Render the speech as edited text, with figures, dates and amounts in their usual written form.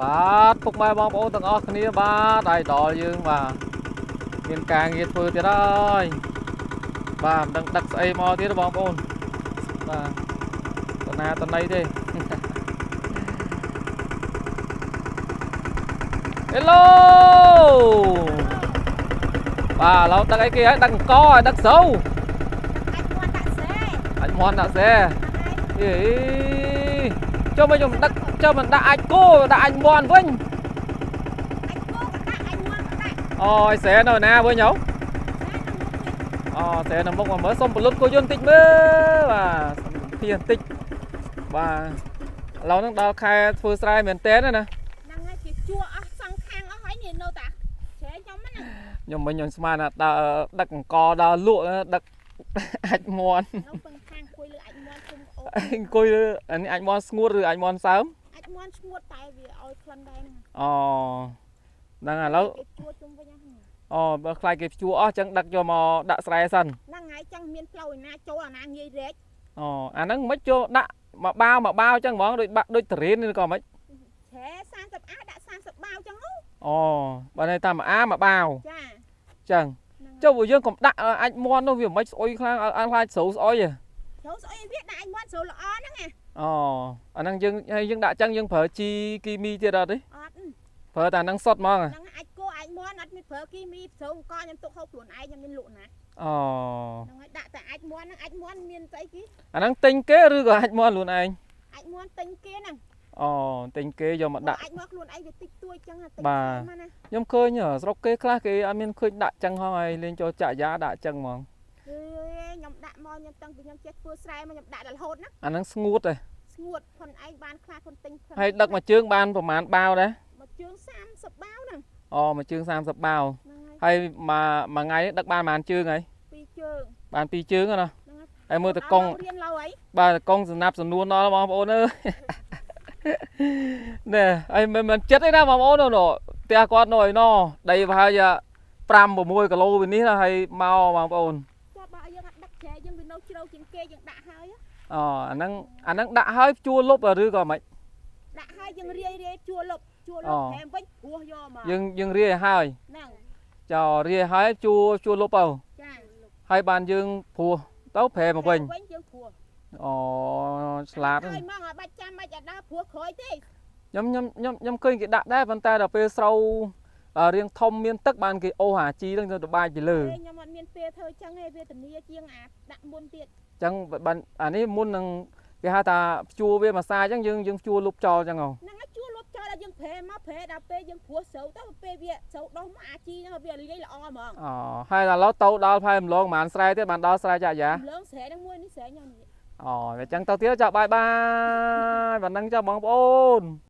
បាទពុកម៉ែបងប្អូនទាំងអស់គ្នាបាទឲ្យដល់យើងបាទមានការងារធ្វើទៀតហើយបាទមិនដឹងដឹកស្អីមកទៀតបងប្អូនបាទតណាតណីទេ Hello បាទឥឡូវដឹកអីគេហើយដឹកអង្គហើយដឹកស្រូវ អាចមន់ដាក់ស្រែ អាចមន់ដាក់ស្រែអេចុះមកខ្ញុំដឹកចុះមិនដាក់អាចគោដាក់អាចមន់វិញ អាចគោក៏ដាក់អាចមន់ក៏ដាក់ អូយស្រែនៅណាវិញហ៎អូស្រែនៅមុខមកមើលសុំបលុតគោយន្តតិចមើលបាទសុំភាបន្តិចបាទឥឡូវហ្នឹងដល់ខែធ្វើស្រែមែនតើណា ហ្នឹងហើយគេជួអស់សងខាងអស់ហើយនេះនៅតាស្រែខ្ញុំហ្នឹង ខ្ញុំមិញខ្ញុំស្មានថាដើរដឹកអង្គដើរលក់ដឹកអាចមន់ នៅពឹងខាងអង្គុយលើអាចមន់គុំអូ អង្គុយលើអានេះអាចមន់ស្ងួតឬអាចមន់សើម អាចមន់ស្ងួតតែវាឲ្យក្លិនដែរហ្នឹង អូហ្នឹងឥឡូវ គេជួជុំវិញហ្នឹង អូបើខ្លាចគេភ្ជួរអស់ចឹងដឹកយកមកដាក់ស្រែសិន ហ្នឹងហើយចង់មានផ្លូវឯណាចូលអាណាងាយរែក អូអាហ្នឹងមិនចូលដាក់មកបាវមកបាវចឹងហ្មងដូចបាក់ដូចតរៀនឬក៏មិន ស្រែ30អាដាក់30បាវចឹង អូបើន័យថាមួយអាមួយបាវ ចា ចឹងចុះបើយើងកុំដាក់អាចមន់នោះវាមិនស្អុយខ្លាំងឲ្យខ្លាចស្រូវស្អុយ ស្រូវស្អុយវាដាក់អាចមន់ស្រូវល្អហ្នឹងណា អូអាហ្នឹងយើងហើយយើងដាក់ចឹងយើងប្រើជីគីមីទៀតអត់ទេ អត់ ប្រើតែអាហ្នឹងសុតហ្មង ហ្នឹងអាចគោអាចមន់អត់មានប្រើគីមីស្រូវអង្គខ្ញុំទុកហូបខ្លួនឯងខ្ញុំមានលក់ណា អូ ហ្នឹងហើយដាក់តែអាចមន់ហ្នឹងអាចមន់មានស្អីគេ អាហ្នឹងទិញគេឬក៏អាចមន់ខ្លួនឯង អាចមន់ទិញគេហ្នឹង អូទិញគេយកមកដាក់ អាចមកខ្លួនឯងវាតិចតួចចឹងតិច បាទ ណា ខ្ញុំឃើញស្រុកគេខ្លះគេអត់មានឃើញដាក់ចឹងហងហើយលេងចូលចាក់យ៉ាដាក់ចឹងហ្មង អេខ្ញុំដាក់មកខ្ញុំតាំងពីខ្ញុំចេះធ្វើស្រែមកខ្ញុំដាក់ដល់រហូតណា អាហ្នឹងស្ងួតទេ ស្ងួតខ្លួនឯងបានខ្លះខ្លួនទិញខ្លះ ហើយដឹកមួយជើងបានប្រហែលបាវដែរ មួយជើង30បាវហ្នឹង អូមួយជើង30បាវ ហ្នឹងហើយ ហើយមួយថ្ងៃដឹកបានប្រហែលជើងហើយ ពីរជើង បានពីរជើងណា ហ្នឹងហើយ ហើយមើលតកង់ រៀនឡើយអី បាទតកង់សំណាប់សំនួនដល់បងប្អូនអើយ ណែហើយមិនចិត្តទេណាបងប្អូននោះផ្ទះគាត់នោះឯណដីប្រហែលជា5 6គីឡូពីនេះណាហើយមកបងប្អូន ចាបើយើងអត់ដឹកជ្រែយើងវានៅជ្រៅជាងគេយើងដាក់ហើយ អូអាហ្នឹងដាក់ហើយជួលុបឬក៏មិន ដាក់ហើយយើងរាយរាយជួលុបជួលុបថែមវិញព្រោះយកមក យើងរាយឲ្យហើយ ហ្នឹង ចោរាយឲ្យជួជួលុបទៅ ចា ហើយបានយើងព្រោះទៅប្រែមកវិញ វិញយើងព្រោះ អូឆ្លាត ហើយមកឲ្យបាច់ចាំបាច់ឲ្យដើរព្រោះក្រោយទេ ខ្ញុំខ្ញុំខ្ញុំខ្ញុំឃើញគេដាក់ដែរប៉ុន្តែដល់ពេលស្រូវរៀងធំមានទឹកបានគេអូសអាជីហ្នឹងទៅដបាយពីលើ ខ្ញុំអត់មានពេលធ្វើចឹងទេវាធានាជាងអាដាក់មុនទៀត អញ្ចឹងបានអានេះមុននឹងគេហៅថាភ្ជួរវាមួយសាអញ្ចឹងយើងយើងភ្ជួរលុបចោលអញ្ចឹងហ៎ ហ្នឹងហើយជួលុបចោលដល់យើងប្រែមកប្រែដល់ពេលយើងព្រោះស្រូវទៅពេលវាស្រូវដុះមកអាជីហ្នឹងវាលាយល្អហ្មង អូហើយដល់ឡូវទៅដល់ផែម្លងប្រហែលស្រែទៀតបានដល់ស្រែចាក់យ៉ា ម្លងស្រែហ្នឹងមួយនេះស្រែខ្ញុំនេះ អូអញ្ចឹងទៅទៀតចាបាយបាយប៉ណ្ណឹងចាបងប្អូន